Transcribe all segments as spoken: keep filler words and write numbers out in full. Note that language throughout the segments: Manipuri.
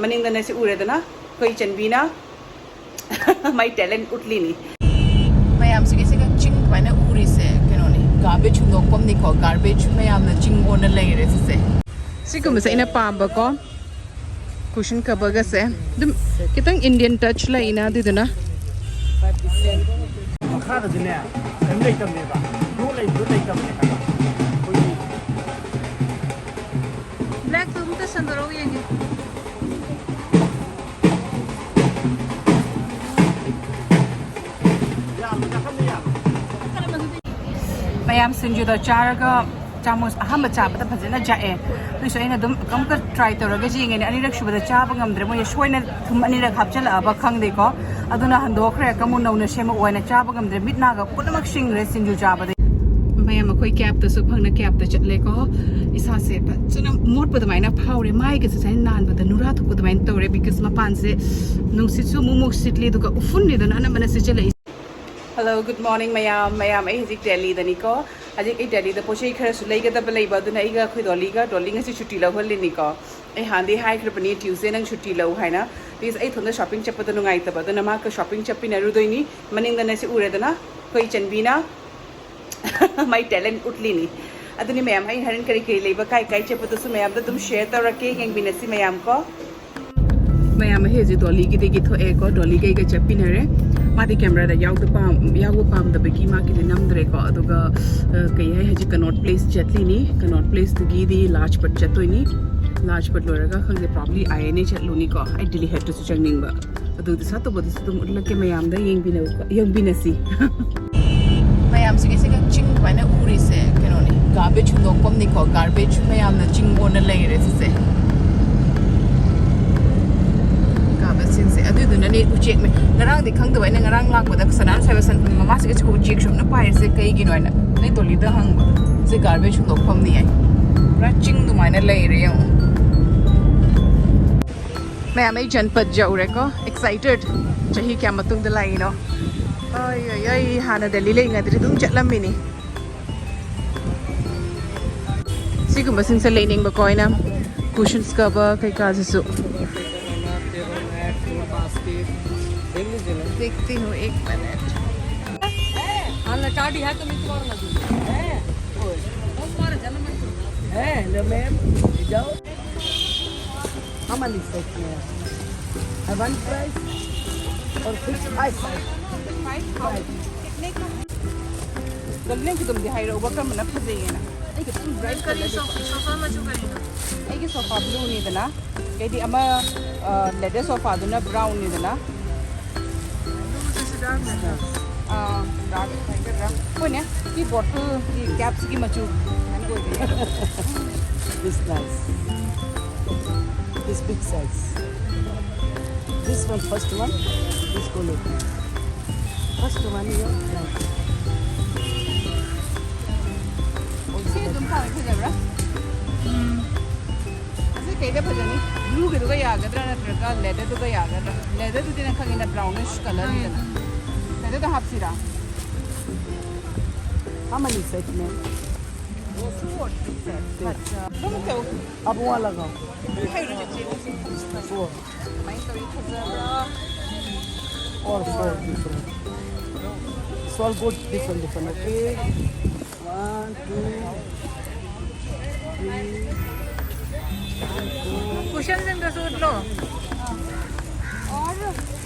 ꯃꯅꯤꯡꯗꯅ ꯁꯤ ꯎꯔꯦꯗꯅ, ꯑꯩꯈꯣꯏ ꯏꯆꯟꯕꯤꯅ ꯃꯥꯏ ꯇꯦꯂꯦꯟ ꯎꯠꯂꯤꯅꯤ꯫ ꯃꯌꯥꯝꯁꯤꯒꯤꯁꯤꯒ ꯆꯤꯡ ꯑꯗꯨꯃꯥꯏꯅ ꯎꯔꯤꯁꯦ ꯀꯩꯅꯣꯅꯤ, ꯒꯥꯔꯕꯦꯖ ꯍꯨꯟꯗꯣꯛꯐꯝꯅꯤꯀꯣ꯫ ꯒꯥꯔꯕꯦꯖ ꯃꯌꯥꯝꯅ ꯆꯤꯡ ꯑꯣꯟꯅ ꯂꯩꯔꯦ ꯁꯤꯁꯦ꯫ ꯁꯤꯒꯨꯝꯕꯁꯦ ꯑꯩꯅ ꯄꯥꯝꯕꯀꯣ꯫ ꯀꯨꯁꯟ ꯀꯕꯔꯒꯁꯦ ꯑꯗꯨꯝ ꯈꯤꯇꯪ ꯏꯟꯗꯤꯌꯟ ꯇꯆ ꯂꯩꯅ, ꯑꯗꯨꯗꯨꯅ꯫ ꯃꯈꯥꯗꯗꯤꯅꯦ ꯀꯔꯤꯝ ꯂꯩꯇꯕꯅꯦꯕ, ꯐ꯭ꯂꯣꯔ ꯂꯩꯕꯗꯣ ꯂꯩꯇꯕꯅꯦ ꯍꯥꯏꯕ꯫ ꯑꯩꯈꯣꯏꯒꯤ ꯕ꯭ꯂꯦꯛꯇꯣ ꯑꯃꯨꯛꯇ ꯁꯟꯗꯣꯔꯛꯑꯣ ꯌꯦꯡꯒꯦ꯫ ꯃꯌꯥꯝ ꯁꯤꯡꯖꯨꯗꯣ ꯆꯥꯔꯒ ꯆꯥꯃꯁ ꯑꯍꯥꯟꯕ ꯆꯥꯕꯗ ꯐꯖꯅ ꯆꯥꯛꯑꯦ꯫ ꯑꯗꯨꯏꯁꯨ ꯑꯩꯅ ꯑꯗꯨꯝ ꯑꯃꯨꯛꯀ ꯇ꯭ꯔꯥꯏ ꯇꯧꯔꯒ ꯌꯦꯡꯉꯦꯅꯦ꯫ ꯑꯅꯤꯔꯛ ꯁꯨꯕꯗ ꯆꯥꯕ ꯉꯝꯗ꯭ꯔꯦ, ꯃꯣꯏꯅ ꯁꯣꯏꯅ ꯊꯨꯝ ꯑꯅꯤꯔꯛ ꯍꯥꯞꯆꯤꯜꯂꯛꯑꯕ ꯈꯪꯗꯦꯀꯣ꯫ ꯑꯗꯨꯅ ꯍꯟꯗꯣꯛꯈ꯭ꯔꯦ꯫ ꯀꯃꯨ ꯅꯧꯅ ꯁꯦꯝꯃꯛꯑꯣ ꯍꯥꯏꯅ ꯆꯥꯕ ꯉꯝꯗ꯭ꯔꯦ꯫ ꯃꯤꯠ ꯅꯥꯒ ꯄꯨꯝꯅꯃꯛ ꯁꯤꯡꯈ꯭ꯔꯦ ꯁꯤꯡꯖꯨ ꯆꯥꯕꯗ꯫ ꯃꯌꯥꯝ ꯑꯩꯈꯣꯏ ꯀꯦꯞꯇꯁꯨ ꯐꯪꯅ ꯀꯦꯞꯇ ꯆꯠꯂꯦꯀꯣ꯫ ꯏꯁꯥꯁꯦ ꯐꯖꯅ ꯃꯣꯠꯄ ꯑꯗꯨꯃꯥꯏꯅ ꯐꯥꯎꯔꯦ꯫ ꯃꯥꯏꯒꯁꯦ ꯁꯨꯃꯥꯏꯅ ꯅꯥꯟꯕꯗ ꯅꯨꯔꯥ ꯊꯣꯛꯄ ꯑꯗꯨꯃꯥꯏꯅ ꯇꯧꯔꯦ, because ꯃꯄꯥꯟꯁꯦ ꯅꯨꯡꯁꯤꯠꯁꯨ ꯑꯃꯨꯛ ꯑꯃꯨꯛ ꯁꯤꯠꯂꯤ, ꯑꯗꯨꯒ ꯎꯐꯨꯟꯅꯤꯗꯅ ꯑꯅꯝꯕꯅ ꯁꯤꯠꯆꯜꯂꯛꯏ꯫ Hello, good morning ꯃꯌꯥꯝ꯫ ꯃꯌꯥꯝ, ꯑꯩ ꯍꯧꯖꯤꯛ ꯗꯦꯜꯂꯤꯗꯅꯤꯀꯣ꯫ ꯍꯧꯖꯤꯛ ꯑꯩ ꯗꯦꯜꯂꯤꯗ ꯄꯣꯠ ꯆꯩ ꯈꯔꯁꯨ ꯂꯩꯒꯗꯕ ꯂꯩꯕ, ꯑꯗꯨꯅ ꯑꯩꯒ ꯑꯩꯈꯣꯏ ꯗꯣꯂꯤꯒ, ꯗꯣꯂꯤ ꯉꯁꯤ ꯁꯨꯇꯤ ꯂꯧꯍꯜꯂꯤꯅꯤꯀꯣ꯫ ꯑꯩ ꯍꯥꯟꯅꯗꯤ ꯍꯥꯏꯈ꯭ꯔꯕꯅꯤ Tuesday ꯅꯪ ꯁꯨꯇꯤ ꯂꯧ ꯍꯥꯏꯅ꯫ Please, ꯑꯩ ꯏꯊꯟꯗ ꯁꯣꯄꯤꯡ ꯆꯠꯄꯗꯣ ꯅꯨꯡꯉꯥꯏꯇꯕ, ꯑꯗꯨꯅ ꯃꯥꯒ ꯁꯣꯄꯤꯡ ꯆꯠꯃꯤꯟꯅꯔꯨꯗꯣꯏꯅꯤ꯫ ꯃꯅꯤꯡꯗꯅ ꯁꯤ ꯎꯔꯦꯗꯅ, ꯑꯩꯈꯣꯏ ꯏꯆꯟꯕꯤꯅ ꯃꯥꯏ ꯇꯦꯂꯦꯟ ꯎꯠꯂꯤꯅꯤ꯫ ꯑꯗꯨꯅꯤ ꯃꯌꯥꯝ, ꯑꯩ ꯍꯣꯔꯦꯟ ꯀꯔꯤ ꯀꯔꯤ ꯂꯩꯕ, ꯀꯥꯏ ꯀꯥꯏ ꯆꯠꯄꯗꯨꯁꯨ ꯃꯌꯥꯝꯗ ꯑꯗꯨꯝ ꯁꯤꯌꯔ ꯇꯧꯔꯛꯀꯦ, ꯌꯦꯡꯃꯤꯟꯅꯁꯤ ꯃꯌꯥꯝ ꯀꯣ꯫ ꯃꯌꯥꯝ, ꯑꯩ ꯍꯧꯖꯤꯛ ꯗꯣꯂꯤꯒꯤꯗꯒꯤ ꯊꯣꯛꯑꯦꯀꯣ, ꯗꯣꯂꯤꯒ ꯑꯩꯒ ꯆꯠꯄꯤꯅꯔꯦ꯫ ꯃꯥꯗꯤ ꯀꯦꯃꯦꯔꯥꯗ ꯌꯥꯎꯗ ꯄꯥꯝ-, ꯌꯥꯎꯕ ꯄꯥꯝꯗꯕꯒꯤ ꯃꯥꯒꯤꯗꯤ ꯅꯝꯗ꯭ꯔꯦꯀꯣ꯫ ꯑꯗꯨꯒ, ꯑ, ꯀꯩ ꯍꯥꯏ, ꯍꯧꯖꯤꯛ ꯀꯅꯣꯠ ꯄ꯭ꯂꯦꯁ ꯆꯠꯂꯤꯅꯤ꯫ ꯀꯅꯣꯠ ꯄ꯭ꯂꯦꯁꯇꯒꯤꯗꯤ ꯂꯥꯖꯄꯠ ꯆꯠꯇꯣꯏꯅꯤ꯫ ꯂꯥꯖꯄꯠ ꯂꯣꯏꯔꯒ ꯈꯪꯗꯦ, probably I N A ꯆꯠꯂꯨꯅꯤꯀꯣ꯫ ꯑꯩ ꯗꯤꯜꯂꯤ ꯍꯦꯠꯇꯁꯨ ꯆꯪꯅꯤꯡꯕ꯫ ꯑꯗꯨꯗꯤ ꯁꯠ ꯇꯧꯕꯗꯁꯨ ꯑꯗꯨꯝ ꯎꯠꯂꯛꯀꯦ ꯃꯌꯥꯝꯗ, ꯌꯦꯡꯕꯤꯅꯧ-, ꯌꯦꯡꯕꯤꯅꯁꯤ꯫ ꯃꯌꯥꯝꯁꯤꯒꯤꯁꯤꯒ ꯆꯤꯡ ꯑꯗꯨꯃꯥꯏꯅ ꯎꯔꯤꯁꯦ ꯀꯩꯅꯣꯅꯤ, ꯒꯥꯔꯕꯦꯖ ꯍꯨꯟꯗꯣꯛꯐꯝꯅꯤꯀꯣ꯫ ꯒꯥꯔꯕꯦꯖ ꯃꯌꯥꯝꯅ ꯆꯤꯡ ꯑꯣꯟꯅ ꯂꯩꯔꯦ ꯁꯤꯁꯦ꯫ ꯒꯥꯔꯕꯦꯖꯁꯤꯡꯁꯦ ꯑꯗꯨꯗꯨꯅꯅꯦ ꯎꯆꯦꯛ ꯃ-, ꯉꯔꯥꯡꯗꯤ ꯈꯪꯗꯕ, ꯑꯩꯅ ꯉꯔꯥꯡ ꯂꯥꯛꯄꯗ ꯁꯅꯥ ꯁꯥꯏꯕ ꯁꯟ-, ꯃꯃꯥꯁꯤꯒ ꯎꯆꯦꯛ ꯁꯨꯝꯅ ꯄꯥꯏꯔꯤꯁꯦ ꯀꯩꯒꯤꯅꯣ ꯍꯥꯏꯅ ꯑꯩ ꯗꯣꯂꯤꯗ ꯍꯪꯕ꯫ ꯁꯤ ꯒꯥꯔꯕꯦꯖ ꯍꯨꯟꯗꯣꯛꯐꯝꯅꯤ ꯍꯥꯏ꯫ ꯄꯨꯔꯥ ꯆꯤꯡ ꯑꯗꯨꯃꯥꯏꯅ ꯂꯩꯔꯦ ꯌꯦꯡꯉꯣ꯫ ꯃꯌꯥꯝ, ꯑꯩ ꯖꯟꯄꯠ ꯌꯧꯔꯦꯀꯣ꯫ Excited꯫ ꯆꯍꯤ ꯀꯌꯥ ꯃꯇꯨꯡꯗ ꯂꯥꯛꯏꯅꯣ꯫ ꯑꯩ, ꯑꯩ, ꯑꯩ ꯍꯥꯟꯅ ꯗꯦꯜꯂꯤ ꯂꯩꯔꯤꯉꯩꯗꯗꯤ ꯑꯗꯨꯝ ꯆꯠꯂꯝꯃꯤꯅꯤ꯫ ꯁꯤꯒꯨꯝꯕꯁꯤꯡꯁꯦ ꯂꯩꯅꯤꯡꯕꯀꯣ ꯑꯩꯅ꯫ Cushions cover ꯀꯩꯀꯥꯁꯤꯁꯨ꯫ देखती हूँ, एक मिनट। हाँ, लचाड़ी है तो मिस मार ना दो। है? है, लो मैम, जाओ। How many set में है? One price और fix five five. Five five. ꯀꯩꯅꯣ ꯅꯪꯒꯤ ꯑꯗꯨꯝꯗꯤ ꯍꯥꯏꯔꯛꯎꯕ, ꯀꯔꯝꯕꯅ ꯐꯖꯩꯌꯦꯅ? ꯑꯩꯒꯤ ꯑꯗꯨꯝ ꯕ꯭ꯔꯥꯏꯠ ꯀꯂꯔ꯫ ꯁꯣꯐꯥ ꯃꯆꯨ ꯀꯔꯤꯅꯣ? ꯑꯩꯒꯤ ꯁꯣꯐꯥ ꯕ꯭ꯂꯨꯅꯤꯗꯅ, ꯀꯩꯗꯤ ꯑꯃ, ꯑ, ꯂꯦꯗꯔ ꯁꯣꯐꯥꯗꯨꯅ ꯕ꯭ꯔꯥꯎꯟꯅꯤꯗꯅ꯫ ꯕ꯭ꯂꯨꯁꯤꯁꯨ ꯗꯥꯔꯛ ꯅꯠꯇ꯭ꯔꯥ? ꯑꯥ, ꯗꯥꯔꯛ ꯍꯥꯏꯒꯗ꯭ꯔꯥ? ꯑꯩꯈꯣꯏꯅꯦ ꯀꯤꯕꯣꯔꯗꯀꯤ ꯀꯦꯞꯁꯤꯒꯤ ꯃꯆꯨ ꯑꯗꯨꯃꯥꯏꯅ ꯑꯣꯏꯗꯣꯏꯅꯦ꯫ This nice. This big size. This one, first one, this quality. First one, your price. ꯁꯤ ꯑꯗꯨꯝ ꯐꯪꯉꯦ, ꯐꯖꯕ꯭ꯔꯥ? ꯎꯝ꯫ ꯑꯁꯤ ꯀꯩꯗ ꯐꯖꯅꯤ? ꯕ꯭ꯂꯨꯒꯤꯗꯨꯒ ꯌꯥꯒꯗ꯭ꯔꯥ ꯅꯠꯇ꯭ꯔꯒ ꯂꯦꯗꯔꯗꯨꯒ ꯌꯥꯒꯗ꯭ꯔꯥ? ꯂꯦꯗꯔꯗꯨꯗꯤ ꯅꯪ ꯈꯪꯉꯤꯅ, brownish ꯀꯂꯔꯅꯤꯗꯅ꯫ ꯂꯦꯗꯔꯗ ꯍꯥꯞꯁꯤꯔꯥ? How many set, ma'am? Two or three set. But, uh, ꯑꯗꯨꯝ ꯇꯧ꯫ ꯑꯕꯨꯡ ꯋꯥꯂꯒ꯫ ꯍꯩꯔꯨ ꯆꯦꯆꯦ꯫ Four. ꯀꯃꯥꯏꯅ ꯇꯧꯔꯤ? ꯐꯖꯕ꯭ꯔꯥ? Or four different. It's all good, different, different, okay? One, two, three, four. Cushions in the suit, no? और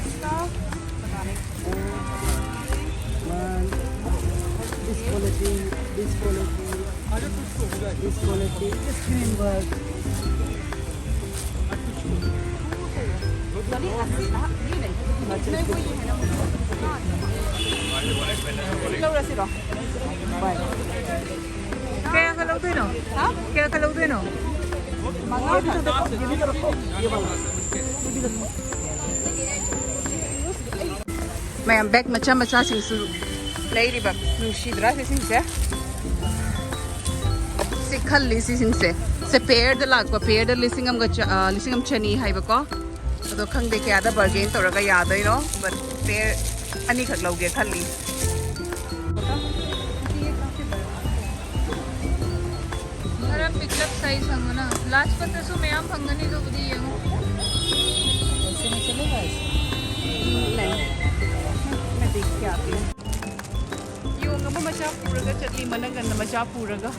इसका पता नहीं। One, this quality, this quality, this quality, this green work. ꯂꯧꯔꯁꯤꯔꯣ? ꯀꯌꯥꯒ ꯂꯧꯗꯣꯏꯅꯣ? ꯍꯥ? ꯀꯌꯥꯒ ꯂꯧꯗꯣꯏꯅꯣ? ꯃꯉꯥ ꯈꯛꯇ꯫ ꯃꯌꯥꯝ ꯕꯦꯛ ꯃꯆꯥ ꯃꯆꯥꯁꯤꯡꯁꯨ ꯂꯩꯔꯤꯕ, ꯅꯨꯡꯁꯤꯗ꯭ꯔꯥ ꯁꯤꯁꯤꯡꯁꯦ? ꯁꯤ ꯈꯜꯂꯤ ꯁꯤꯁꯤꯡꯁꯦ꯫ ꯁꯦ ꯄꯦꯌꯔꯗ ꯂꯥꯛꯄ, ꯄꯦꯌꯔꯗ ꯂꯤꯁꯤꯡ ꯑꯃꯒ ꯆ-, ꯑ, ꯂꯤꯁꯤꯡ ꯑꯃ ꯆꯅꯤ ꯍꯥꯏꯕꯀꯣ꯫ ꯑꯗꯣ ꯈꯪꯗꯦ ꯀꯌꯥꯗ ꯕꯥꯔꯒꯦꯟ ꯇꯧꯔꯒ ꯌꯥꯗꯣꯏꯅꯣ, but ꯄꯦꯌꯔ ꯑꯅꯤꯈꯛ ꯂꯧꯒꯦ ꯈꯜꯂꯤ꯫ ꯈꯔ ꯄꯤꯛꯂꯞ ꯑꯩ ꯁꯪꯉꯅ ꯂꯥꯁ ꯄꯠꯇꯁꯨ ꯃꯌꯥꯝ ꯐꯪꯒꯅꯤ, ꯑꯗꯨꯕꯨꯗꯤ ꯌꯦꯡꯉꯣ꯫ ऐसे में चलेगा ऐसे? नहीं, मैं देख के आती हूँ। ꯌꯣꯡ ꯑꯃ ꯃꯆꯥ ꯄꯨꯔꯒ ꯆꯠꯂꯤ, ꯃꯅꯪꯒꯟꯗ ꯃꯆꯥ ꯄꯨꯔꯒ꯫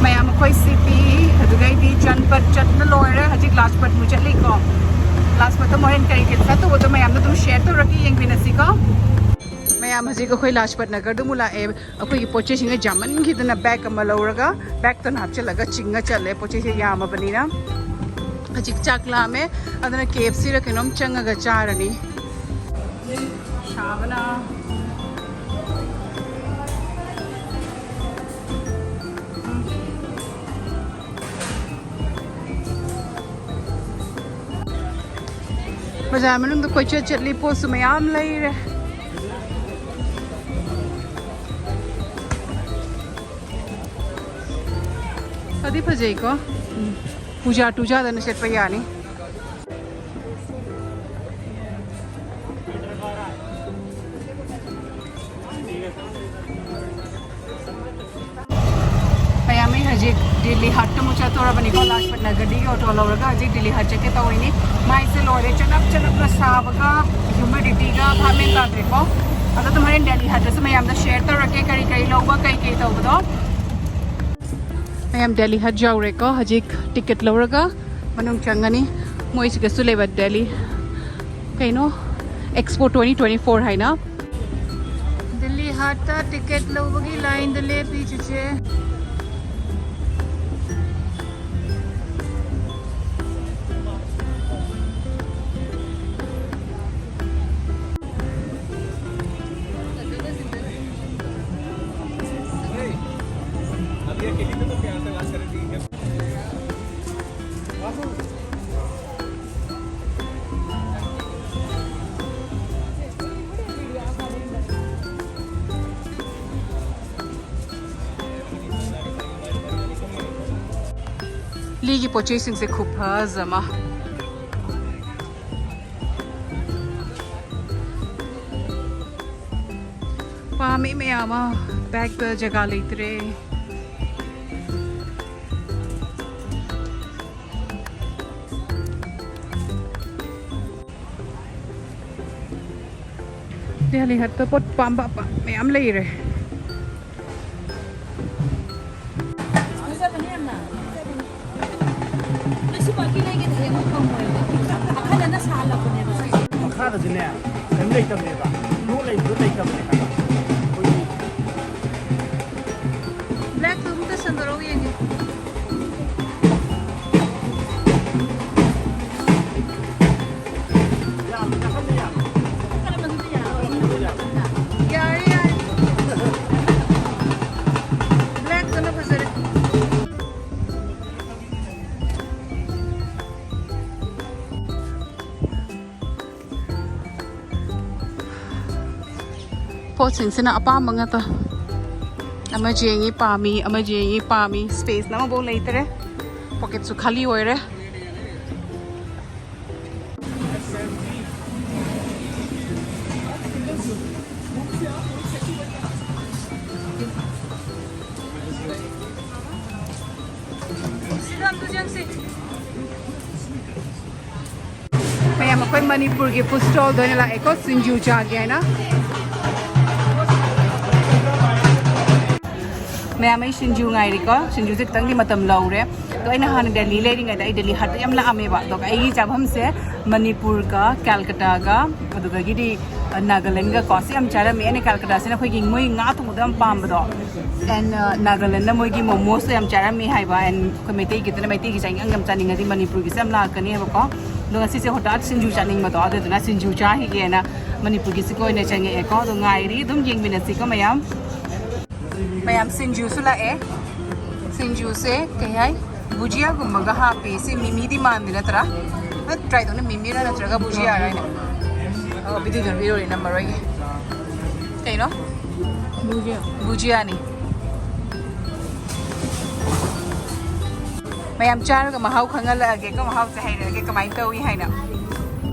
ꯃꯌꯥꯝ ꯑꯩꯈꯣꯏ ꯁꯤꯇꯤ, ꯑꯗꯨꯗꯩꯗꯤ ꯆꯟꯄꯠ ꯆꯠꯅ ꯂꯣꯏꯔꯦ꯫ ꯍꯧꯖꯤꯛ ꯂꯥꯖꯄꯠꯃꯨꯛ ꯆꯠꯂꯤꯀꯣ꯫ ꯂꯥꯖꯄꯠꯇ ꯃꯣꯔꯦꯟ ꯀꯔꯤ ꯀꯔꯤ ꯆꯠꯇꯧꯕꯗꯣ ꯃꯌꯥꯝꯗ ꯑꯗꯨꯝ ꯁꯤꯌꯔ ꯇꯧꯔꯛꯀꯦ, ꯌꯦꯡꯃꯤꯟꯅꯁꯤꯀꯣ꯫ ꯃꯌꯥꯝ ꯍꯧꯖꯤꯛ ꯑꯩꯈꯣꯏ ꯂꯥꯖꯄꯠ ꯅꯒꯔꯗꯨꯃꯨꯛ ꯂꯥꯛꯑꯦ꯫ ꯑꯩꯈꯣꯏꯒꯤ ꯄꯣꯠ ꯆꯩꯁꯤꯡꯁꯦ ꯌꯥꯝꯃꯟꯈꯤꯗꯅ ꯕꯦꯒ ꯑꯃ ꯂꯧꯔꯒ ꯕꯦꯒꯇꯅ ꯍꯥꯞꯆꯤꯜꯂꯒ ꯆꯤꯡꯉ ꯆꯠꯂꯦ, ꯄꯣꯠ ꯆꯩꯁꯦ ꯌꯥꯝꯃꯕꯅꯤꯅ꯫ ꯍꯧꯖꯤꯛ ꯆꯥꯛ ꯂꯥꯝꯃꯦ, ꯑꯗꯨꯅ ꯀꯦ ꯑꯦꯐ ꯁꯤꯔ ꯀꯩꯅꯣꯝ ꯆꯪꯉꯒ ꯆꯥꯔꯅꯤ꯫ ꯁꯥꯕꯅ꯫ ꯕꯖꯥꯔ ꯃꯅꯨꯡꯗ ꯀꯣꯏꯆꯠ ꯆꯠꯂꯤ, ꯄꯣꯠꯁꯨ ꯃꯌꯥꯝ ꯂꯩꯔꯦ꯫ ꯐꯗꯤ ꯐꯖꯩꯀꯣ꯫ ꯎꯝ꯫ ꯄꯨꯖꯥ ꯇꯨꯖꯥꯗꯅ ꯆꯠꯄ ꯌꯥꯅꯤ꯫ ꯃꯌꯥꯝ, ꯑꯩ ꯍꯧꯖꯤꯛ ꯗꯤꯜꯂꯤ ꯍꯠꯇ ꯑꯃꯨꯛ ꯆꯠꯇꯣꯔꯕꯅꯤꯀꯣ꯫ ꯂꯥꯖꯄꯠ ꯅꯒꯔꯗꯒꯤ ꯑꯣꯇꯣ ꯂꯧꯔꯒ ꯍꯧꯖꯤꯛ ꯗꯤꯜꯂꯤ ꯍꯠ ꯆꯠꯀꯦ ꯇꯧꯔꯤꯅꯤ꯫ ꯃꯥꯏꯁꯦ ꯂꯣꯏꯔꯦ, ꯆꯅꯞ ꯆꯅꯞꯅ ꯁꯥꯕꯒ ꯍ꯭ꯌꯨꯃꯤꯗꯤꯇꯤꯒ ꯚꯥꯞ ꯃꯦꯟ ꯇꯥꯗ꯭ꯔꯦꯀꯣ꯫ ꯑꯗꯣ ꯑꯗꯨꯝ ꯍꯣꯔꯦꯟ ꯗꯤꯜꯂꯤ ꯍꯠꯇꯁꯨ ꯃꯌꯥꯝꯗ ꯁꯤꯌꯔ ꯇꯧꯔꯛꯀꯦ ꯀꯔꯤ ꯀꯔꯤ ꯂꯧꯕ, ꯀꯩ ꯀꯩ ꯇꯧꯕꯗꯣ꯫ ꯃꯌꯥꯝ ꯗꯤꯜꯂꯤ ꯍꯠ ꯌꯧꯔꯦꯀꯣ꯫ ꯍꯧꯖꯤꯛ ꯇꯤꯀꯦꯠ ꯂꯧꯔꯒ ꯃꯅꯨꯡ ꯆꯪꯒꯅꯤ꯫ ꯃꯣꯏꯁꯤꯒꯁꯨ ꯂꯩꯕ ꯗꯤꯜꯂꯤ ꯀꯩꯅꯣ ꯑꯦꯛꯁꯄꯣ ꯇ꯭ꯋꯦꯟꯇꯤ ꯇ꯭ꯋꯦꯟꯇꯤ ꯐꯣꯔ ꯍꯥꯏꯅ꯫ ꯗꯤꯜꯂꯤ ꯍꯥꯠꯇ ꯇꯤꯀꯦꯠ ꯂꯧꯕꯒꯤ ꯂꯥꯏꯟꯗ ꯂꯦꯞꯄꯤ ꯆꯤꯆꯦ꯫ ꯂꯤꯒꯤ ꯄꯣꯠ ꯆꯩꯁꯤꯡꯁꯦ ꯈꯨꯐꯖ ꯑꯃ꯫ ꯃꯤ ꯃꯌꯥꯝ ꯑꯃ ꯕꯦꯛꯇ ꯖꯒꯥ ꯂꯩꯇ꯭ꯔꯦ꯫ ꯗꯦꯜꯂꯤ ꯍꯠꯇ ꯄꯣꯠ ꯄꯥꯝꯕ ꯄꯥꯝ ꯃꯌꯥꯝ ꯂꯩꯔꯦ꯫ ꯃꯈꯥꯗꯁꯨꯅꯦ ꯀꯔꯤꯝ ꯂꯩꯇꯕꯅꯦꯕ꯫ ꯂꯣꯛ ꯂꯩꯕꯗꯣ ꯂꯩꯇꯕꯅꯦ ꯍꯥꯏꯕ꯫ ꯑꯩꯈꯣꯏꯒꯤ ꯕ꯭ꯂꯦꯛꯇꯣ ꯑꯃꯨꯛꯇ ꯁꯟꯗꯣꯔꯛꯎ ꯌꯦꯡꯒꯦ꯫ ꯌꯥꯔꯦ, ꯌꯥꯔꯦ꯫ ꯕ꯭ꯂꯦꯛꯇꯨꯅ ꯐꯖꯔꯦ꯫ ꯄꯣꯠꯁꯤꯡꯁꯤꯅ ꯑꯄꯥꯝꯕ ꯉꯥꯛꯇ꯫ ꯑꯃ ꯌꯦꯡꯉꯤ ꯄꯥꯝꯃꯤ, ꯑꯃ ꯌꯦꯡꯉꯤ ꯄꯥꯝꯃꯤ꯫ ꯁ꯭ꯄꯦꯁꯅ ꯑꯃꯐꯥꯎ ꯂꯩꯇꯔꯦ꯫ ꯄꯣꯀꯦꯠꯁꯨ ꯈꯥꯂꯤ ꯑꯣꯏꯔꯦ꯫ ꯃꯌꯥꯝ, ꯑꯩꯈꯣꯏ ꯃꯅꯤꯄꯨꯔꯒꯤ ꯐꯨꯗ ꯁ꯭ꯇꯣꯜꯗ ꯑꯣꯏꯅ ꯂꯥꯛꯑꯦꯀꯣ, ꯁꯤꯡꯖꯨ ꯆꯥꯒꯦ ꯍꯥꯏꯅ꯫ ꯃꯌꯥꯝ, ꯑꯩ ꯁꯤꯡꯖꯨ ꯉꯥꯏꯔꯤꯀꯣ꯫ ꯁꯤꯡꯖꯨꯁꯦ ꯈꯤꯇꯪꯗꯤ ꯃꯇꯝ ꯂꯧꯔꯦ꯫ ꯑꯗꯣ ꯑꯩꯅ ꯍꯥꯟꯅ ꯗꯦꯜꯂꯤ ꯂꯩꯔꯤꯉꯩꯗ ꯑꯩ ꯗꯦꯜꯂꯤ ꯍꯠꯇ ꯌꯥꯝ ꯂꯥꯛꯑꯝꯃꯦꯕ꯫ ꯑꯗꯨꯒ ꯑꯩꯒꯤ ꯆꯥꯐꯝꯁꯦ ꯃꯅꯤꯄꯨꯔꯒ ꯀꯦꯜꯀꯇꯥꯒ ꯑꯗꯨꯗꯒꯤꯗꯤ ꯅꯥꯒꯥꯂꯦꯟꯒꯀꯣ ꯁꯤ ꯌꯥꯝ ꯆꯥꯔꯝꯃꯤ꯫ ꯑꯩꯅ ꯀꯦꯜꯀꯇꯥꯁꯤꯅ ꯑꯩꯈꯣꯏꯒꯤ ꯃꯣꯏ ꯉꯥ ꯊꯣꯡꯕꯗꯣ ꯌꯥꯝ ꯄꯥꯝꯕꯗꯣ꯫ ꯑꯦꯟ ꯅꯥꯒꯥꯂꯦꯟꯗ ꯃꯣꯏꯒꯤ ꯃꯣꯃꯣꯁꯇꯣ ꯌꯥꯝ ꯆꯥꯔꯝꯃꯤ ꯍꯥꯏꯕ꯫ ꯑꯦꯟ ꯑꯩꯈꯣꯏ ꯃꯩꯇꯩꯒꯤꯗꯅ ꯃꯩꯇꯩꯒꯤ ꯆꯥꯅꯤꯡ ꯌꯥꯝ ꯆꯥꯅꯤꯡꯉꯗꯤ ꯃꯅꯤꯄꯨꯔꯒꯤꯁꯦ ꯌꯥꯝ ꯂꯥꯛꯀꯅꯤ ꯍꯥꯏꯕꯀꯣ꯫ ꯑꯗꯣ ꯉꯁꯤꯁꯦ ꯍꯣꯇꯥꯠ ꯁꯤꯡꯖꯨ ꯆꯥꯅꯤꯡꯕꯗꯣ, ꯑꯗꯨꯗꯨꯅ ꯁꯤꯡꯖꯨ ꯆꯥꯈꯤꯒꯦꯅ ꯃꯅꯤꯄꯨꯔꯒꯤꯁꯤꯒ ꯑꯣꯏꯅ ꯆꯪꯉꯛꯑꯦꯀꯣ꯫ ꯑꯗꯣ ꯉꯥꯏꯔꯤ, ꯑꯗꯨꯝ ꯌꯦꯡꯃꯤꯟꯅꯁꯤꯀꯣ ꯃꯌꯥꯝ꯫ ꯃꯌꯥꯝ, ꯁꯤꯡꯖꯨꯁꯨ ꯂꯥꯛꯑꯦ꯫ ꯁꯤꯡꯖꯨꯁꯦ ꯀꯩ ꯍꯥꯏ, ꯕꯨꯖꯤꯌꯥꯒꯨꯝꯕꯒ ꯍꯥꯞꯄꯦ꯫ ꯁꯤ ꯃꯤꯃꯤꯗꯤ ꯃꯥꯟꯗꯦ ꯅꯠꯇ꯭ꯔꯥ? ꯇ꯭ꯔꯥꯏ ꯇꯧꯅ, ꯃꯤꯃꯤꯔ ꯅꯠꯇ꯭ꯔꯒ ꯕꯨꯖꯤꯌꯥꯔ ꯍꯥꯏꯅ꯫ ꯑꯣ, ꯚꯤꯗꯤꯑꯣꯗ ꯚꯤꯗꯤꯑꯣ ꯅꯝꯃꯔꯣꯏꯒꯦ꯫ ꯀꯩꯅꯣ? ꯕꯨꯖꯤꯌꯥ꯫ ꯕꯨꯖꯤꯌꯥꯅꯤ꯫ ꯃꯌꯥꯝ ꯆꯥꯔꯒ ꯃꯍꯥꯎ ꯈꯪꯍꯜꯂꯛꯑꯒꯦꯀꯣ, ꯃꯍꯥꯎꯁꯦ ꯍꯩꯔꯛꯑꯒꯦ ꯀꯃꯥꯏꯅ ꯇꯧꯏ ꯍꯥꯏꯅ꯫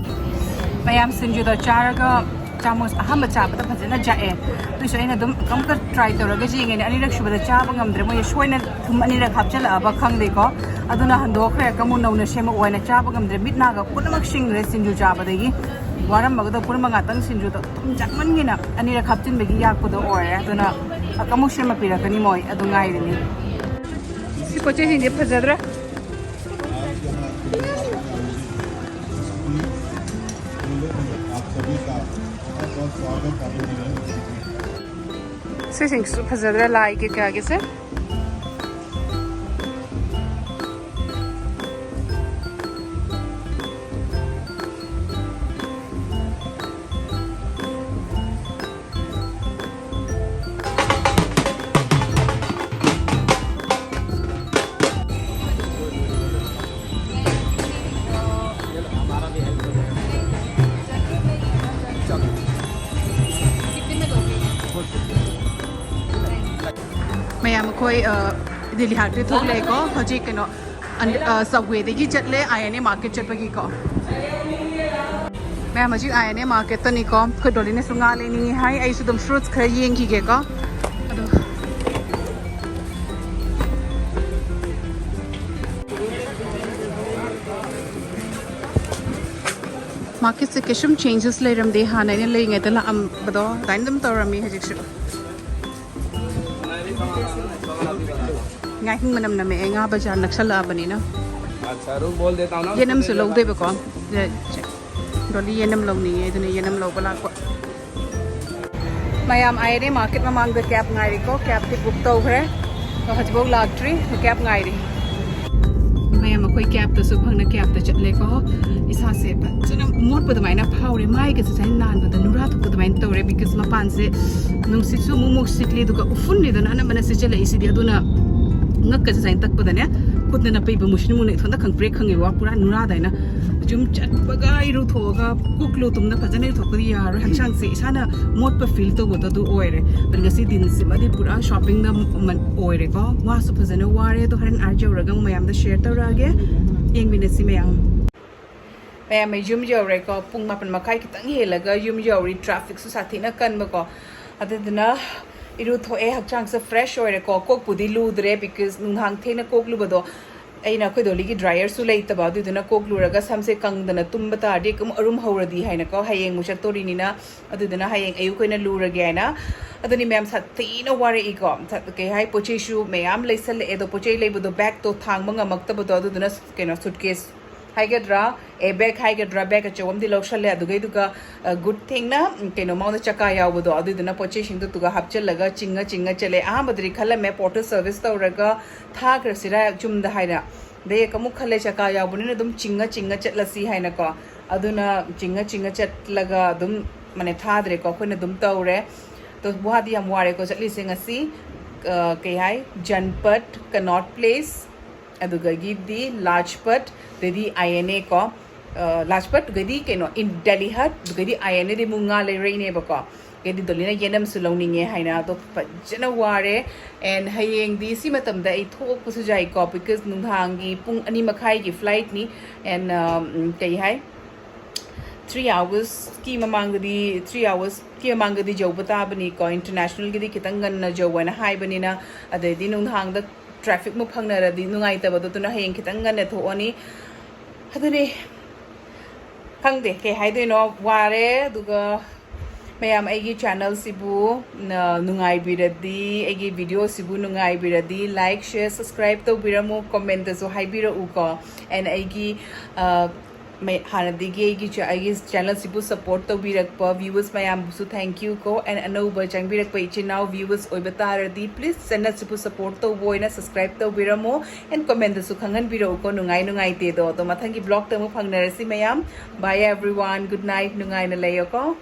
ꯃꯌꯥꯝ ꯁꯤꯡꯖꯨꯗꯣ ꯆꯥꯔꯒ ꯆꯥꯃꯁ ꯑꯍꯥꯟꯕ ꯆꯥꯕꯗ ꯐꯖꯅ ꯖꯥꯛꯑꯦ꯫ ꯑꯗꯨꯏꯁꯨ ꯑꯩꯅ ꯑꯗꯨꯝ ꯑꯃꯨꯛꯀ try ꯇꯧꯔꯒ ꯌꯦꯡꯉꯦꯅꯦ꯫ ꯑꯅꯤꯔꯛ ꯁꯨꯕꯗ ꯆꯥꯕ ꯉꯝꯗ꯭ꯔꯦ, ꯃꯣꯏ ꯁꯣꯏꯅ ꯊꯨꯝ ꯑꯅꯤꯔꯛ ꯍꯥꯞꯆꯤꯜꯂꯛꯑꯕ ꯈꯪꯗꯦꯀꯣ꯫ ꯑꯗꯨꯅ ꯍꯟꯗꯣꯛꯈ꯭ꯔꯦ꯫ ꯀꯃꯨ ꯅꯧꯅ ꯁꯦꯝꯃꯛꯑꯣ ꯍꯥꯏꯅ ꯆꯥꯕ ꯉꯝꯗ꯭ꯔꯦ꯫ ꯃꯤꯠ ꯅꯥꯒ ꯄꯨꯝꯅꯃꯛ ꯁꯤꯡꯈ꯭ꯔꯦ ꯁꯤꯡꯖꯨ ꯆꯥꯕꯗꯒꯤ꯫ ꯋꯥꯔꯝꯕꯒꯗꯣ ꯄꯨꯝꯅꯃꯛ ꯉꯥꯛꯇꯪ ꯁꯤꯡꯖꯨꯗꯣ ꯊꯨꯝ ꯖꯥꯛꯃꯟꯒꯤꯅ ꯑꯅꯤꯔꯛ ꯍꯥꯞꯆꯤꯟꯕꯒꯤ ꯌꯥꯛꯄꯗꯣ ꯑꯣꯏꯔꯦ꯫ ꯑꯗꯨꯅ ꯑꯃꯨꯛ ꯁꯦꯝꯃ ꯄꯤꯔꯛꯀꯅꯤ ꯃꯣꯏ꯫ ꯑꯗꯨ ꯉꯥꯏꯔꯤꯅꯤ꯫ ꯁꯤ ꯄꯣꯠ ꯆꯩꯁꯤꯡꯁꯦ ꯐꯖꯗ꯭ꯔꯥ? ꯁꯤꯁꯤꯡꯁꯨ ꯐꯖꯗ꯭ꯔꯥ, ꯂꯥꯏ ꯀꯩꯀꯥꯒꯤꯁꯦ? ꯃꯌꯥꯝ ꯑꯩꯈꯣꯏ, ꯑ, ꯗꯤꯜꯂꯤ ꯍꯥꯠꯇꯒꯤ ꯊꯣꯛꯂꯛꯑꯦꯀꯣ꯫ ꯍꯧꯖꯤꯛ ꯀꯩꯅꯣ, ꯑꯟ-, ꯑ, ꯁꯕꯋꯦꯗꯒꯤ ꯆꯠꯂꯦ ꯑꯥꯏ ꯑꯦꯟ ꯑꯦ ꯃꯥꯔꯀꯦꯠ ꯆꯠꯄꯒꯤꯀꯣ꯫ ꯃꯌꯥꯝ ꯍꯧꯖꯤꯛ ꯑꯥꯏ ꯑꯦꯟ ꯑꯦ ꯃꯥꯔꯀꯦꯠꯇꯅꯤꯀꯣ꯫ ꯑꯩꯈꯣꯏ ꯗꯣꯂꯤꯅꯁꯨ ꯉꯥ ꯂꯩꯅꯤꯡꯉꯤ ꯍꯥꯏ꯫ ꯑꯩꯁꯨ ꯑꯗꯨꯝ ꯐ꯭ꯔꯨꯠꯁ ꯈꯔ ꯌꯦꯡꯈꯤꯒꯦꯀꯣ꯫ ꯑꯗꯣ ꯃꯥꯔꯀꯦꯠꯁꯦ ꯀꯩꯁꯨꯝ ꯆꯦꯟꯖꯦꯁ ꯂꯩꯔꯝꯗꯦ꯫ ꯍꯥꯟꯅ ꯑꯩꯅ ꯂꯩꯔꯤꯉꯩꯗ ꯂꯥꯛꯑꯝꯕꯗꯣ ꯑꯗꯨꯃꯥꯏꯅ ꯑꯗꯨꯝ ꯇꯧꯔꯝꯃꯤ ꯍꯧꯖꯤꯛꯁꯨ꯫ ꯉꯥꯍꯤꯡ ꯃꯅꯝ ꯅꯝꯃꯛꯑꯦ, ꯉꯥ ꯕꯖꯥꯔ ꯅꯛꯁꯜꯂꯛꯑꯕꯅꯤꯅ꯫ अच्छा, रुक, बोल देता हूँ ना, ꯌꯦꯅꯝꯁꯨ ꯂꯧꯗꯣꯏꯕꯀꯣ꯫ ꯗꯣꯂꯤ ꯌꯦꯅꯝ ꯂꯧꯅꯤꯡꯉꯦ, ꯑꯗꯨꯅ ꯌꯦꯅꯝ ꯂꯧꯕ ꯂꯥꯛꯄ꯫ ꯃꯌꯥꯝ ꯑꯥꯏ ꯑꯦꯟ ꯑꯦ ꯃꯥꯔꯀꯦꯠ ꯃꯃꯥꯡꯗ ꯀꯦꯕ ꯉꯥꯏꯔꯤꯀꯣ꯫ ꯀꯦꯕꯇꯤ ꯕꯨꯛ ꯇꯧꯈ꯭ꯔꯦ, ꯑꯗꯣ ꯍꯧꯖꯤꯛꯐꯥꯎ ꯂꯥꯛꯇ꯭ꯔꯤ꯫ ꯀꯦꯕ ꯉꯥꯏꯔꯤ꯫ ꯃꯌꯥꯝ ꯑꯩꯈꯣꯏ ꯀꯦꯕꯇꯁꯨ ꯐꯪꯅ ꯀꯦꯕꯇ ꯆꯠꯂꯦꯀꯣ꯫ ꯏꯁꯥꯁꯦ ꯐꯖꯅ ꯃꯣꯠꯄ ꯑꯗꯨꯃꯥꯏꯅ ꯐꯥꯎꯔꯦ꯫ ꯃꯥꯏꯒꯁꯦ ꯁꯨꯃꯥꯏꯅ ꯅꯥꯟꯕꯗ ꯅꯨꯔꯥ ꯊꯣꯛꯄ ꯑꯗꯨꯃꯥꯏꯅ ꯇꯧꯔꯦ, because ꯃꯄꯥꯟꯁꯦ ꯅꯨꯡꯁꯤꯠꯁꯨ ꯑꯃꯨꯛ ꯑꯃꯨꯛ ꯁꯤꯠꯂꯤ, ꯑꯗꯨꯒ ꯎꯐꯨꯟꯅꯤꯗꯅ ꯑꯅꯝꯕꯅ ꯁꯤꯠꯆꯜꯂꯛꯏꯁꯤꯗꯤ꯫ ꯑꯗꯨꯅ ꯉꯛꯀꯁꯦ ꯁꯨꯃꯥꯏꯅ ꯇꯛꯄꯗꯅꯦ, ꯈꯨꯠꯅ ꯅꯞꯄꯛꯏꯕ ꯃꯨꯁꯤꯟ ꯃꯨꯅ ꯏꯊꯟꯇ ꯈꯪꯄ꯭ꯔꯦꯛ ꯈꯪꯉꯦꯕ, ꯄꯨꯔꯥ ꯅꯨꯔꯥꯗꯥꯏꯅ꯫ ꯌꯨꯝ ꯆꯠꯄꯒ ꯏꯔꯨꯊꯣꯛꯑꯒ ꯀꯣꯛ ꯂꯨ ꯇꯨꯝꯅ ꯐꯖꯅ ꯏꯔꯨꯊꯣꯛꯄꯗꯤ ꯌꯥꯔꯣꯏ꯫ ꯍꯛꯆꯥꯡꯁꯦ ꯏꯁꯥꯅ ꯃꯣꯠꯄ ꯐꯤꯜ ꯇꯧꯕꯗꯣ ꯑꯗꯨ ꯑꯣꯏꯔꯦ꯫ ꯑꯗꯨ ꯉꯁꯤ ꯗꯤꯟꯁꯤꯃꯗꯤ ꯄꯨꯔꯥ ꯁꯣꯞꯄꯤꯡꯗ ꯑꯣꯏꯔꯦꯀꯣ꯫ ꯋꯥꯁꯨ ꯐꯖꯅ ꯋꯥꯔꯦ꯫ ꯑꯗꯣ ꯍꯣꯔꯦꯟ ꯑꯥꯔ ꯌꯧꯔꯒ ꯑꯃꯨꯛ ꯃꯌꯥꯝꯗ ꯁꯤꯌꯔ ꯇꯧꯔꯛꯑꯒꯦ꯫ ꯌꯦꯡꯃꯤꯟꯅꯁꯤ ꯃꯌꯥꯝ꯫ ꯃꯌꯥꯝ, ꯑꯩ ꯌꯨꯝ ꯌꯧꯔꯦꯀꯣ꯫ ꯄꯨꯡ ꯃꯥꯄꯟ ꯃꯈꯥꯏ ꯈꯤꯇꯪ ꯍꯦꯜꯂꯒ ꯌꯨꯝ ꯌꯧꯔꯤ꯫ ꯇ꯭ꯔꯥꯐꯤꯛꯁꯨ ꯁꯥꯊꯤꯅ ꯀꯟꯕꯀꯣ꯫ ꯑꯗꯨꯗꯨꯅ ꯏꯔꯨ ꯊꯣꯛꯑꯦ, ꯍꯛꯆꯥꯡꯁꯦ ꯐ꯭ꯔꯦꯁ ꯑꯣꯏꯔꯦꯀꯣ꯫ ꯀꯣꯛꯄꯨꯗꯤ ꯂꯨꯗ꯭ꯔꯦ, because ꯅꯨꯡꯗꯥꯡ ꯊꯦꯡꯅ ꯀꯣꯛꯂꯨꯕꯗꯣ ꯑꯩꯅ ꯑꯩꯈꯣꯏ ꯗꯣꯂꯤꯒꯤ ꯗ꯭ꯔꯥꯏꯌꯔꯁꯨ ꯂꯩꯇꯕ꯫ ꯑꯗꯨꯗꯨꯅ ꯀꯣꯛꯂꯨꯔꯒ ꯁꯝꯁꯦ ꯀꯪꯗꯅ ꯇꯨꯝꯕ ꯇꯥꯔꯗꯤ ꯑꯗꯨꯝ ꯑꯔꯨꯝ ꯍꯧꯔꯗꯤ ꯍꯥꯏꯅꯀꯣ꯫ ꯍꯌꯦꯡ ꯑꯃꯨꯛ ꯆꯠꯇꯣꯔꯤꯅꯤꯅ, ꯑꯗꯨꯗꯨꯅ ꯍꯌꯦꯡ ꯑꯌꯨꯛ ꯑꯣꯏꯅ ꯂꯨꯔꯒꯦ ꯍꯥꯏꯅ꯫ ꯑꯗꯨꯅꯤ ꯃꯌꯥꯝ, ꯁꯥꯊꯤꯅ ꯋꯥꯔꯛꯏꯀꯣ꯫ ꯁꯥ-, ꯀꯩ ꯍꯥꯏ, ꯄꯣꯠ ꯆꯩꯁꯨ ꯃꯌꯥꯝ ꯂꯩꯁꯜꯂꯛꯑꯦ꯫ ꯑꯗꯣ ꯄꯣꯠ ꯆꯩ ꯂꯩꯕꯗꯣ, ꯕꯦꯒꯇꯣ ꯊꯥꯡꯕ ꯉꯝꯃꯛꯇꯕꯗꯣ, ꯑꯗꯨꯗꯨꯅ ꯀꯩꯅꯣ, ꯁꯨꯠꯀꯦꯁ ꯍꯥꯏꯒꯗ꯭ꯔꯥ, ꯑꯦ, ꯕꯦꯒ ꯍꯥꯏꯒꯗ꯭ꯔꯥ, ꯕꯦꯒ ꯑꯆꯧꯕ ꯑꯃꯗꯤ ꯂꯧꯁꯜꯂꯦ꯫ ꯑꯗꯨꯒꯩꯗꯨꯒ, ꯑ, ꯒꯨꯗ ꯊꯤꯡꯅ, ꯎꯝ, ꯀꯩꯅꯣ, ꯃꯉꯣꯟꯗ ꯆꯀꯥ ꯌꯥꯎꯕꯗꯣ, ꯑꯗꯨꯗꯨꯅ ꯄꯣꯠ ꯆꯩꯁꯤꯡꯗꯣ ꯇꯨꯒ ꯍꯥꯞꯆꯤꯜꯂꯒ ꯆꯤꯡꯉ ꯆꯤꯡꯉ ꯆꯠꯂꯦ꯫ ꯑꯍꯥꯟꯕꯗꯗꯤ ꯈꯜꯂꯝꯃꯦ, ꯄꯣꯔꯇꯔ ꯁꯔꯚꯤꯁ ꯇꯧꯔꯒ ꯊꯥꯈ꯭ꯔꯁꯤꯔꯥ ꯌꯨꯝꯗ ꯍꯥꯏꯅ꯫ ꯑꯗꯩ ꯑꯃꯨꯛ ꯈꯜꯂꯦ, ꯆꯀꯥ ꯌꯥꯎꯕꯅꯤꯅ ꯑꯗꯨꯝ ꯆꯤꯡꯉ ꯆꯤꯡꯉ ꯆꯠꯂꯁꯤ ꯍꯥꯏꯅꯀꯣ꯫ ꯑꯗꯨꯅ ꯆꯤꯡꯉ ꯆꯤꯡꯉ ꯆꯠꯂꯒ ꯑꯗꯨꯝ, ꯃꯥꯅꯦ, ꯊꯥꯗ꯭ꯔꯦꯀꯣ, ꯑꯩꯈꯣꯏꯅ ꯑꯗꯨꯝ ꯇꯧꯔꯦ꯫ ꯑꯗꯣ ꯋꯥꯗꯤ ꯌꯥꯝ ꯋꯥꯔꯦꯀꯣ ꯆꯠꯂꯤꯁꯦ ꯉꯁꯤ꯫ ꯑ, ꯀꯩ ꯍꯥꯏ, ꯖꯟꯄꯠ, ꯀꯅꯣꯠ ꯄ꯭ꯂꯦꯁ, ꯑꯗꯨꯗꯒꯤꯗꯤ ꯂꯥꯖꯄꯠ, ꯑꯗꯩꯗꯤ ꯑꯥꯏ ꯑꯦꯟ ꯑꯦ ꯀꯣ꯫ ꯑ, ꯂꯥꯖꯄꯠ, ꯑꯗꯨꯒꯩꯗꯤ ꯀꯩꯅꯣ, ꯏꯟ ꯗꯦꯂꯤ ꯍꯠ, ꯑꯗꯨꯒꯩꯗꯤ ꯑꯥꯏ ꯑꯦꯟ ꯑꯦꯗꯤ ꯑꯃꯨꯛ ꯉꯥ ꯂꯩꯔꯛꯏꯅꯦꯕꯀꯣ꯫ ꯑꯗꯩꯗꯤ ꯗꯣꯂꯤꯅ ꯌꯦꯅꯝꯁꯨ ꯂꯧꯅꯤꯡꯉꯦ ꯍꯥꯏꯅ꯫ ꯑꯗꯣ ꯐꯖꯅ ꯋꯥꯔꯦ꯫ And ꯍꯌꯦꯡꯗꯤ ꯁꯤ ꯃꯇꯝꯗ ꯑꯩ ꯊꯣꯛꯄꯁꯨ ꯌꯥꯏꯀꯣ, because ꯅꯨꯡꯗꯥꯡꯒꯤ ꯄꯨꯡ ꯑꯅꯤ ꯃꯈꯥꯏꯒꯤ ꯐ꯭ꯂꯥꯏꯠꯅꯤ꯫ And, ꯑ, ꯎꯝ, ꯀꯩ ꯍꯥꯏ, ꯊ꯭ꯔꯤ ꯑꯋꯔꯁꯀꯤ ꯃꯃꯥꯡꯗꯗꯤ, ꯊ꯭ꯔꯤ ꯑꯋꯔꯁꯀꯤ ꯃꯃꯥꯡꯗꯗꯤ ꯌꯧꯕ ꯇꯥꯕꯅꯤꯀꯣ꯫ ꯏꯟꯇꯔꯅꯦꯁꯅꯦꯜꯒꯤꯗꯤ ꯈꯤꯇꯪ ꯉꯟꯅ ꯌꯧꯕ ꯍꯥꯏꯅ ꯍꯥꯏꯕꯅꯤꯅ꯫ ꯑꯗꯩꯗꯤ ꯅꯨꯡꯗꯥꯡꯗ ꯇ꯭ꯔꯥꯐꯤꯛ ꯑꯃꯨꯛ ꯐꯪꯅꯔꯗꯤ ꯅꯨꯡꯉꯥꯏꯇꯕꯗꯣ, ꯑꯗꯨꯅ ꯍꯌꯦꯡ ꯈꯤꯇꯪ ꯉꯟꯅ ꯊꯣꯛꯑꯅꯤ꯫ ꯑꯗꯨꯅꯤ, ꯈꯪꯗꯦ ꯀꯩ ꯍꯥꯏꯗꯣꯏꯅꯣ, ꯋꯥꯔꯦ꯫ ꯑꯗꯨꯒ ꯃꯌꯥꯝ, ꯑꯩꯒꯤ ꯆꯦꯅꯦꯜꯁꯤꯕꯨ ꯅ-, ꯅꯨꯡꯉꯥꯏꯕꯤꯔꯗꯤ, ꯑꯩꯒꯤ ꯚꯤꯗꯤꯑꯣꯁꯤꯕꯨ ꯅꯨꯡꯉꯥꯏꯕꯤꯔꯗꯤ, ꯂꯥꯏꯛ, ꯁꯤꯌꯔ, ꯁꯕꯁꯀ꯭ꯔꯥꯏꯕ ꯇꯧꯕꯤꯔꯝꯃꯨ, ꯀꯣꯃꯦꯟꯇꯁꯨ ꯍꯥꯏꯕꯤꯔꯛꯎꯀꯣ꯫ And ꯑꯩꯒꯤ, ꯑ, ꯃꯩ-, ꯍꯥꯟꯅꯗꯒꯤ ꯑꯩꯒꯤ ꯆꯦ-, ꯑꯩꯒꯤ ꯆꯦꯅꯦꯜꯁꯤꯕꯨ ꯁꯞꯄꯣꯔꯠ ꯇꯧꯕꯤꯔꯛꯄ ꯚ꯭ꯌꯨꯋꯔꯁ ꯃꯌꯥꯝꯕꯨꯁꯨ thank you ꯀꯣ꯫ And ꯑꯅꯧꯕ ꯆꯪꯕꯤꯔꯛꯄ ꯏꯆꯤꯟ ꯏꯅꯥꯎ ꯚ꯭ꯌꯨꯋꯔꯁ ꯑꯣꯏꯕ ꯇꯥꯔꯗꯤ, ꯄ꯭ꯂꯤꯁ ꯆꯦꯅꯦꯜꯁꯤꯕꯨ ꯁꯞꯄꯣꯔꯠ ꯇꯧꯕ ꯑꯣꯏꯅ ꯁꯕꯁꯀ꯭ꯔꯥꯏꯕ ꯇꯧꯕꯤꯔꯝꯃꯣ꯫ And ꯀꯣꯃꯦꯟꯇꯁꯨ ꯈꯪꯍꯟꯕꯤꯔꯛꯎꯀꯣ, ꯅꯨꯡꯉꯥꯏ ꯅꯨꯡꯉꯥꯏꯇꯦꯗꯣ꯫ ꯑꯗꯣ ꯃꯊꯪꯒꯤ ꯕ꯭ꯂꯣꯒꯇ ꯑꯃꯨꯛ ꯐꯪꯅꯔꯁꯤ ꯃꯌꯥꯝ꯫ Bye everyone, good night, ꯅꯨꯡꯉꯥꯏꯅ ꯂꯩꯌꯣꯀꯣ꯫